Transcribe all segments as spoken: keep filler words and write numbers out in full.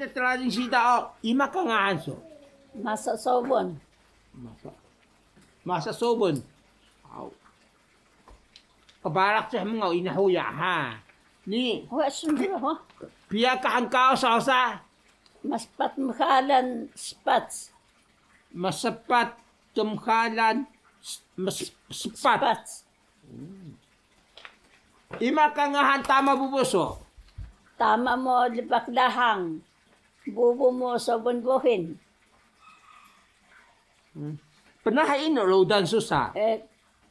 Trajing siida o, ima ka ngahan su? Masa Sobon. Masa, Masa Sobon. Aw. Qbalak ceh mngaw ina huya ha. Ni. Huya sundru ha. Piya ka hngkawas sa? Maspat mxalan spat. Maspat kmxalan s-, mas-, spat. Spat. Ima ka ngahan tama bubu su? Tama mu Lbak Dahang, bubu mu Sobon Buhin. Hmm. Pnaah inu rudan su sa? Eh,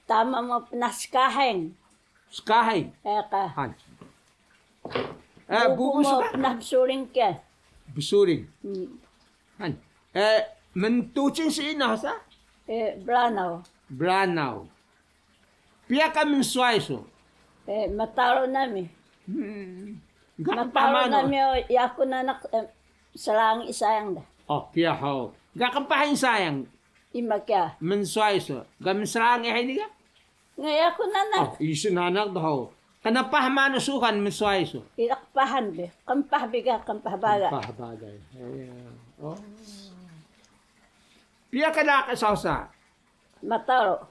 tama mu pnaah Skaheng. Skaheng? Eh, ka. Han. Eh, bubu mu su ka? Pnaah Bsuring ka. Bsuring. Hmm. Han. Eh, mntucing si inu sa? Eh, Branaw. Branaw. Piya ka mnswayi su? Eh, Mataro nami. Hmm. Mataro nami o, yaku nanak, eh, srangi sayang da. Oh, kiya hug. Ga qmpah sayang? Ima kiya. Mnswayi su. Ga msrangi hini ga? Nga yaku nanak. Oh, isu nanak da hug. Qmpah manu suxan mnswayi su? Ida qpahan bi. Qmpah bi ga, qmpah baga. Qmpah baga. Iya. Oh. Piya ka laqi saw sa? Mataro.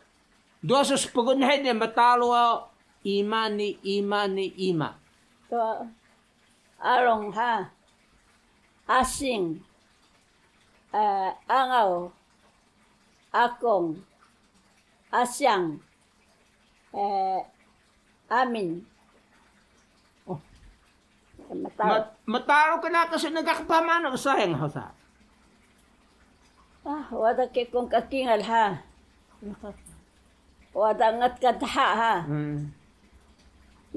Duwa su spgun hini Mataro o, ima ni, ima ni, ima. To, Arung ha. Asing. Eh, Angaw. Akung. Asyang. Eh, Amin. Oh. Mataro. Ma-, Mataro ka naka su, nagaq pa manu sayang hug sa? Ah, wada kekong ka kingal ha. Wada ngat ka dha ha. Hmm.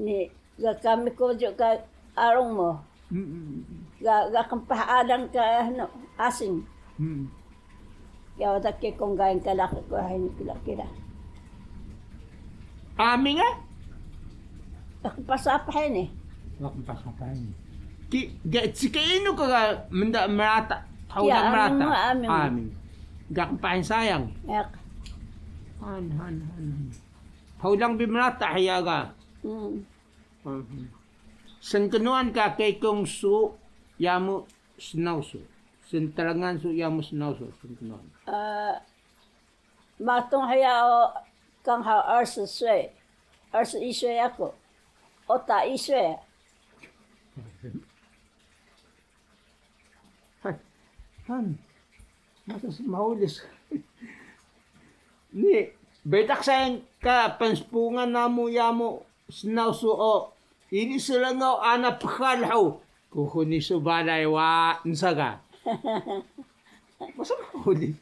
Ni, ga kami kojo ka arung mu. Mm, mm, mm. Ga, ga qmpah alang ka, ano, asing. Mm. Ya, wada kekong gain ka laqi ku hini kila kila. Amin ga? Ga qmpah sapah hini. Ga qmpah sapah hini. Ki, ga cika inu ka ga mnda mrata, hawlang mrata. Amin. Ga qmpah sayang. Ya. Han, han, han, han. Hawlang bi mrata hiya ga. Mm. Mhm. Snknuwan ka kekong su yamu snaw su. Sntrangan su yamu snaw su, snknuwan. Eh, matung hiya o, 剛好二十歲, 二十一歲 yaku. Ota 一歲. Hay, han. Masa smaulis. Ni, bitaq sayang ka pnspuungan namu yamu snaw su o, ini slngaw ana pkhal hug, kuxul ni su balay wa nsa ga. Masa maulis.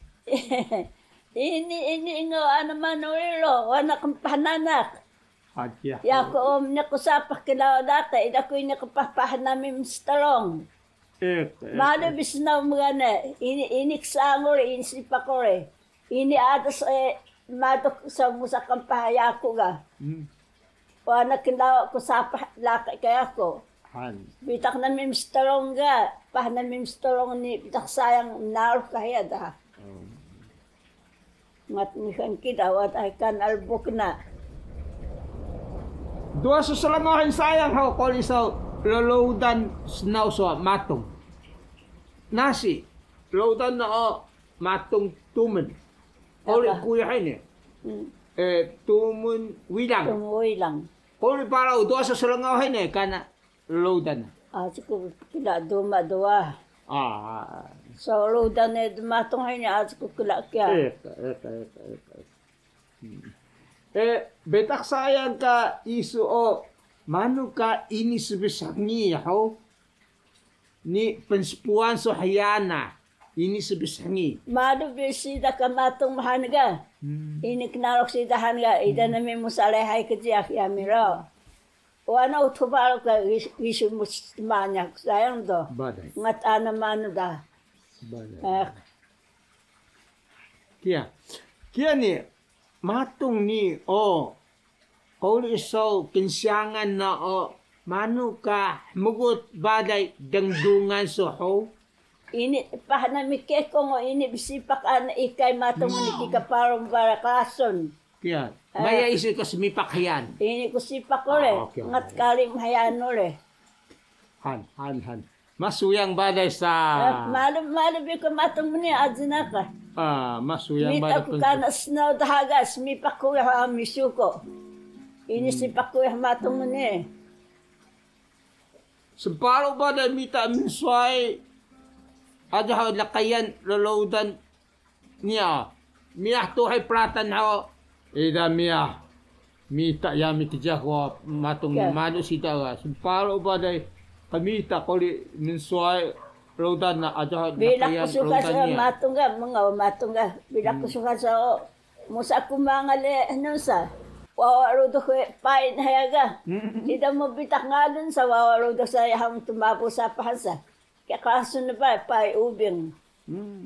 Ini, ini ngaw ana manu ilo, wana qmpah nanak. Aji, ya. Yaku o, mniq ku sapah klaun laqi, ida ku ini qmpah paah nami mstrung. Eh, eh, malu eh. Bi snaw mgane, ini, ini ksaang uri, ini sipak uri. Ini adas, eh, maduk sa musa qmpah yaku ga. Hmm. Wana klaun ku sapah laqi ka yaku. Han. Bitaq nami mstrung ga, paah nami mstrung ni bitaq sayang mnarux ka hiya da. Hmm. Ngat nihan kida wada kan albuk na. Duwa su slngaw hini sayang hug, quri saw lludan snaw su matung. Nasi, lludan na o matung Tumun. Quri kuya hini. Hmm. Eh, Tumun Wilang. Tumun Wilang. Quri paru duwa su slngaw hini kana. Lludan. Aji ku kla duma duwa. Ah. So lludan e dmatung hini aji ku kla kiya. Eh, eh, eh, eh, eh. Hmm. Eh, bitaq sayang ka isu o, manu ka ini sbsngi hug? Ni pnspuan su hiya na. Ini sbsngi. Malu bi siida ka matung mhan ga. Hmm. Ini knarux siida han ga, ida nami musa lehai kjiyax yami ro. Wana utux paru ka gis-, gisu mus tmanya sayang do. Baday. Ngat ana manu da. Baday. Eh. Kiya. Kiya ni, matung ni o, quri saw knsiyangan na o, manu ka hmgut balay dngdungan su hug? Ini paah nami kekong o, ini bsipak ana ikay matung ni kika paru balay qrasun. Kiya. Eh. Maya isu ka smipak hiyan. Ini ku sipak uri. Ah, okay, okay. Ngat kari mhayan uri. Han, han, han. Masuyang balay sa. Malu, malu bi ka matung mni aji na ka. Ah, masuyang balay. Mita ku kana snaw dha ga, smipaq ku ha misuko. Ini smipaq ku ha matung mni. Smparu balay mita mnswayi aja ha laqayan lolodan niya. Miyah tuhay pratan ha. Ida miyah. Mita yami kjah wa matung ni malu sida ga. Smparu balay qmita quri mnswayi lolodan na aja ha laqayan lolodan niya. Bila ku suka sa matung ga, mngaw matung ga. Bila ku suka sa o. Musa ku mangal e hnu sa. Wawa rudux e pai na yaga. Ida mu bitaq ngalun sa wawa rudux sa yahan tmabu sapah sa. Kiya qasun na pai, pai ubing.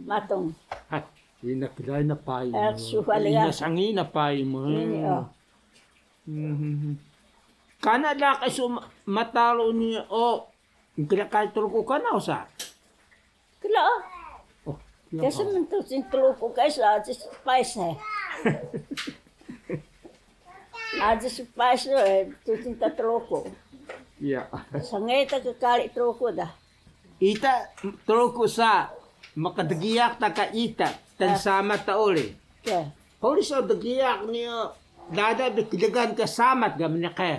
Matung. Ha, ina klai na pai mu. Ina sangi na pai mu. Ini o. Kana laqi su mataru ni o. Kla kari Truku kana usa? Kla. Oh, kla. Kesa mentu sin Truku kesa aji spice he. Aji spice he, tu sin ta Truku. Iya. Sangay ta ka kari Truku da. Ita Truku sa, mkdgiyaq ta ka ita, tnsamat ta uri. Quri so dgiyaq ni o, dada bi klgan ka samat ga mniq he.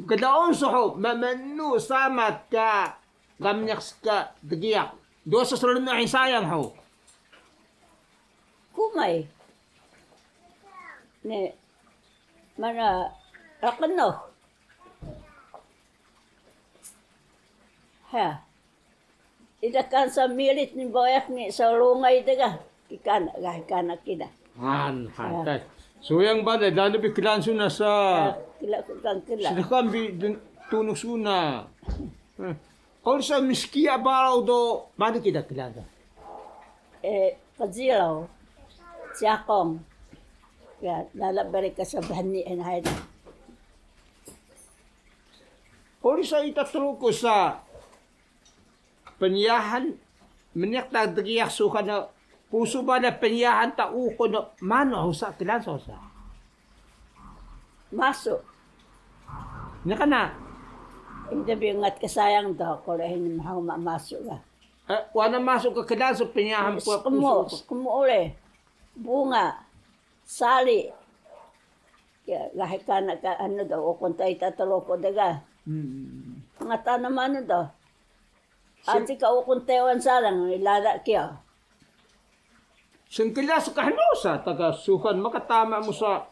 Kdaun so ho, mmanu samat ka ga mniq ska dgiyaq. Dosa srlnu hin sayang ho. Kumay. Ne, mana, raqnoh. Ha. Ida kan sa mirit ni boyak ni sa rungay dga. Kikana, ga kikana kida. Han, han. Suyang balay, dada bi klan suna sa. Kla, kla, kla. Sida kan bi tunux suna. Quri sa mskiya baraw do, manu kida klan sa? Qjiraw, ciyaqung. Ya, lala bari ka sa bhni en hay. Quri sa ita Truku sa pnyahan mniq ta dgiyaq suxan na pusu balay pnyahan ta uqun na manu husa klan so sa? Masu. Niqan na. Ida bi ungat ka sayang do, quri hini mha ma masu ga. Wana masu ka klan so pnyahan pu. Skmu, skmu uri. Bunga. Sari. Kiya, lahi kana ka anu do, uqun ta ita Truku dga. Ngata na manu do. Aji ka uqun Taiwan sarang, lala kiya. Sngkla su ka hnu sa, ta ka suxan maka tama musa,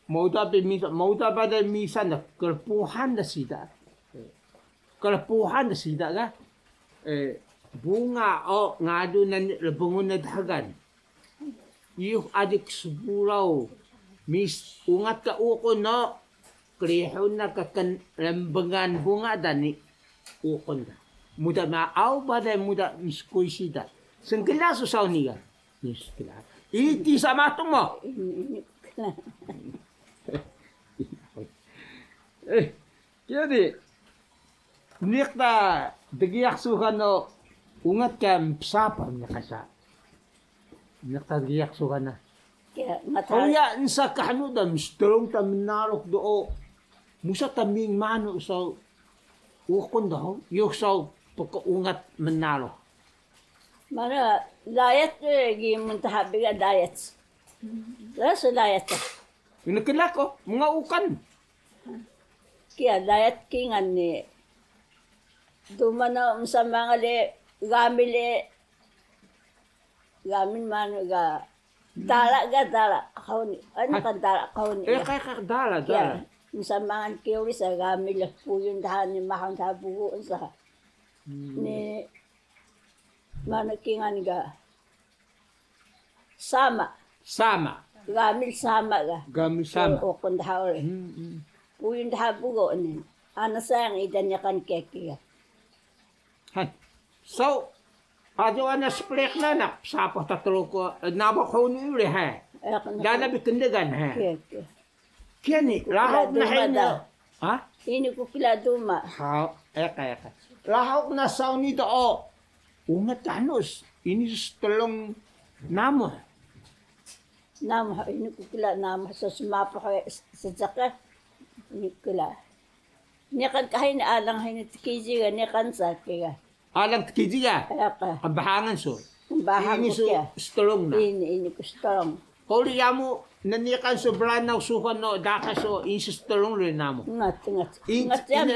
mauda bi misa, mauda balay misa na klpuhan da sida. Klpuhan da sida ga, bunga o ngalu na ni lbngun na dxgal. Iyux aji ksburaw, mis ungat ka uqun o, krihun na ka lnbngan bunga da ni uqun da. Muda maaw balay muda mskuy sida. Sngkla su saw nii ga. Ini tisa matung mu. Kiya di, niq ta dgiyaq suxan o ungat ka mpsapah niqan sa. Niq ta dgiyaq suxan na. Kiya, mata. Huya nsa ka hnu da mstrung ta mnarux do o. Musa ta ming manu saw uqun do ho, yux saw pkeungat mnarux. Mara dayat, gi mntaha bi ga dayat. Rasa dayat. Ini kla ko, mnga uqun. Kiya dayat kingan ni. Duma na msa mangal e, gamil e. Gamil manu ga, dala ga dala, qhuni. Ani ka dala, qhuni. Eh, ka, ka, dala, dala. Msa mangal ki uri sa gamil e, puyun dha ni, mahun dha bugu sa. Ni, manu kingan ga. Sama. Sama. Gamil sama ga. Gamil sama. Uqun dha uri. Puyun dha bugu ni. Ana sayang ida niqan keki ga. Han. So, ajo ana splek na na, sapah ta Truku, nabo qhuni uri, ha. Dana bi kndegan, ha. Kiya ni, lahuk na hini. Ha? Ini ku kla duma. Ha, eka, eka. Lahuk na saw nii do o. Ungat tanus, ini strung namuh. Namuh, ini ku kla namuh, so smapuh e sejak e. Ini kla. Niqan ka hini alang hini Tkiji ga niqan sa kiya. Alang Tkiji ga? Qbhangan su. Qbhangan su kiya. Strong na. Ini, ini ku strong. Quri yamu nniqan su branaw suxan no daqi su ini strong ri namu. Ngat, ngat. Ngat yamu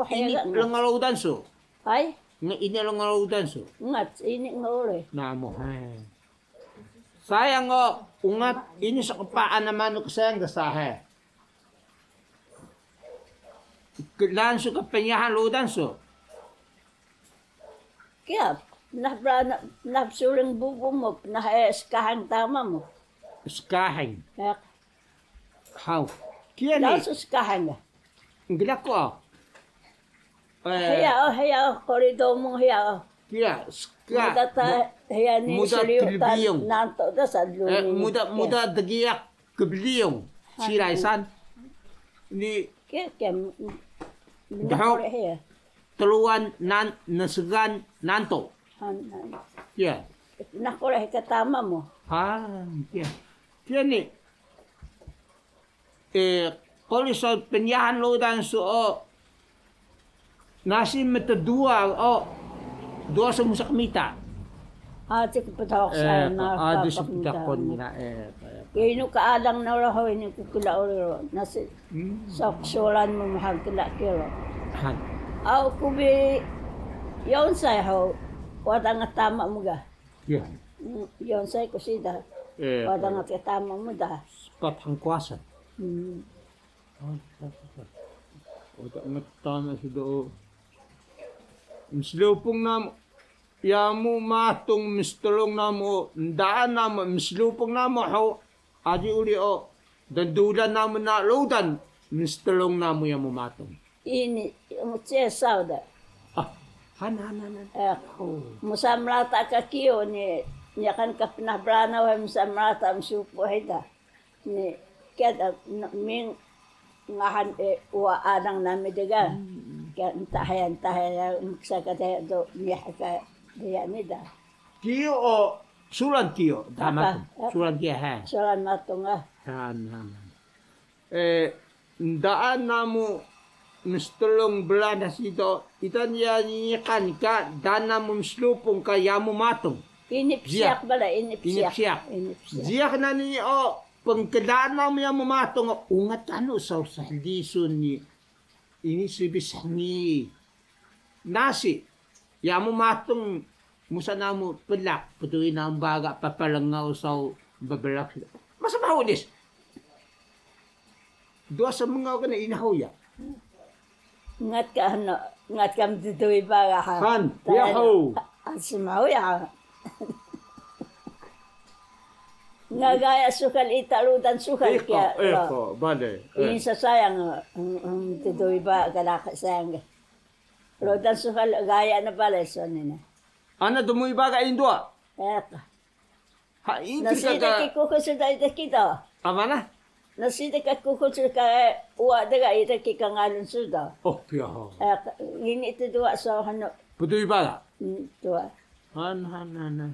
ini lnglawdan su. Hay? Ini lnglawdan su. Ngat, ini ngore. Namu, hay. Sayang o, ungat ini sqpaan na manu ka sayang ga sa, hay. Klaan su ka pnyahan rudan su. Kiya, nah brana, nah suling bubu mu, nah, eh, skahang tama mu. Skahang. Ya. Haw. Kiya ni. Langsung skahang ya. Nggila ku o. Hiya o, hiya o, quri do mu hiya o. Kiya, ska. Muda ta, hiya ni muda sliyu ta nanto da sa dlu ni. Muda, muda dgiyaq kbliyung. Siray san. Ni. Kiya, kiya. Dahok. Truwan nan, nsgan nanto. Kiya. Nah quri ka tama mu. Ha, kiya. Kiya ni. Eh, quri so pnyahan rudan su o, nasi mtduwa o, duwa su musa qmita. Aji ku pdhaq saya na, aji ku pdhaq mita. Inu ka alang na ro ho, ini ku kla uri ro. Nasi so qsuran mu mha kla kiya ro. Han. Aw ku bi yonsai ho, wada nga tama mu ga. Kiya. Yonsai ku siida. Wada nga tama mu da. Spat hangkuasan. Wada nga tama siida o. Mslupung namu. Yamu matung mstrung namu. Ndaan namu mslupung namu ho. Aji uri o. Dndulan namu na rudan mstrung namu yamu matung. Ini, mcesa da. Ah, han, han, han, han. Musa mrata ka kiyo ni, niqan ka pnah brana wa musa mrata msupu hida. Ni, kiya da, ming ngahan, eh, wa adang nami dega. Kiya ntah ya, ntah ya, mksa ka da do, miyah ka da ya ni da. Kiyo o, sulan kiyo, da matung. Sulan kiyo, ha. Sulan matung, ah. Han, han, han. Eh, ndaan namu mstrung brana siida o, ida niya niqan ka, daan namu mslupung ka yamu matung. Ini psiaq bala, ini psiaq. Ini psiaq. Ini psiaq. Jiyax nani o, pnklaan namu yamu matung o, ungat anu saw sahlisun ni. Ini sibis ni. Nasi. Yamu matung, musa namu plak, pduyi namu baga, papalengaw saw bblak. Masa mahu dis. Duwa smngaw kana inahu ya. Ngat ka ano, ngat ka mtduyi baga ha. Han, yahu. Smahu ya. Nga gaya suxal ita rudan suxal kiya. Eko, bale. Ini sa sayang, mtduyi baga laqi sayang. Rudan suxal gaya na bale so ni na. Ana dmuuy baga induwa. Eka. Ha, ini nasi ka ki kuxul su da ida ki do. Amana? Nasi da ka kuxul su ka uwa da ga ida ki ka ngalun su do. Oh, kiya ho. Eka, ini tduwa so hanu. Pduyi baga? Duwa. Han, han, han, han.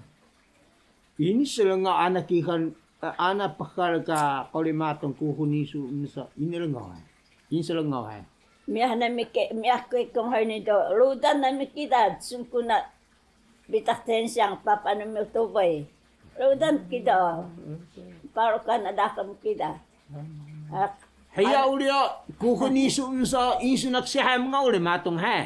Ini slngaw ana kihan, eh, ana pkal ka quri matung kuxul ni su msa, ini lngaw, eh. Ini slngaw, eh. Miyah nami ke, miyah ke kong hay ni do, rudan nami kida, sungkun na bitaq tensiang, papa nami utubay. Rudan kida, paru kana daqm kida. Hiya uri o, kuxul ni su msa, ini su naq sihay mngaw uri matung, he.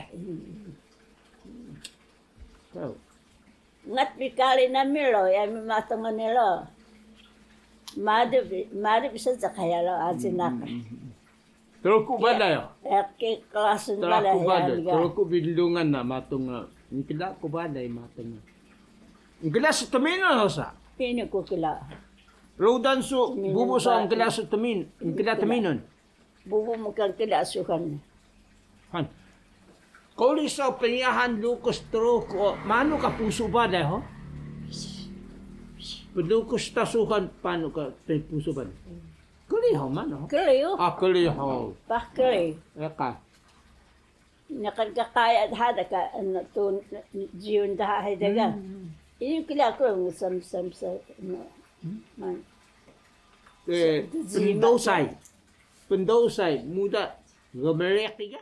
Ngat bi kari nami ro, yami matung ni ro. Madu bi, madu bi sa cakaya ro, aji naq. Truku balay o. Eki klasun balay. Truku balay, truku bindungan na matung. Nkla ku balay matung. Nkla su tminun hosa. Ini ku kla. Rudan su, bubu su nkla su tmin, nkla tminun. Bubu mu ka nkla suxan. Han. Quri saw pnyahan lukus Truku o, manu ka pusu balay ho? Plukus ta suxan, panu ka pusu balay. Kli ho manu? Kli ho. Ah, kli ho. Pah kli. Eka. Niqan ka qaya dha da ka, ano, tu, jiyun dha hay da ga. Ini kli aku sam, sam, sam, ano, man. Eh, pndosay. Pndosay, muda Gmriqi ga?